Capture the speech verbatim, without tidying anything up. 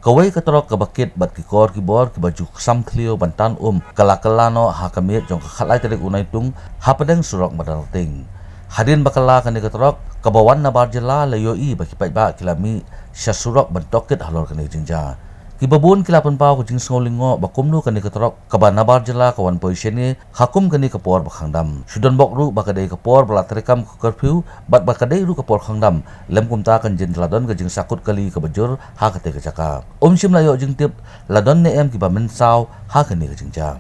Kawei ka trok kaba kit bad ki kor ki bor kiba ju ksam thliew ban tan um ka la kylla noh ha ka miet jong ka khatlai tarik u Naitung hapdeng surok Madanrting. Hadien ba kylla kane ka trok kaba wan nabar jylla, la ïohi ba ki paidbah ki la mih sha surok ban tohkit halor kane ka jingjia. Kiba bun ki la pynpaw ka jingsngew lyngngoh ba kumno kane ka trok kaba nabar jylla ka wan poi shane ha kum kane ka por ba khang dam. Shu donbok ruh ba ka dei ka por ba la treikam ka curfew bad ba ka dei ruh ka por khang dam, lym kumta kan jin la don ka jingsakut kali kaba jur ha katei ka jaka. Um shym la ïoh jingtip la don ne em kiba mynsaw ha kane ka jingjia.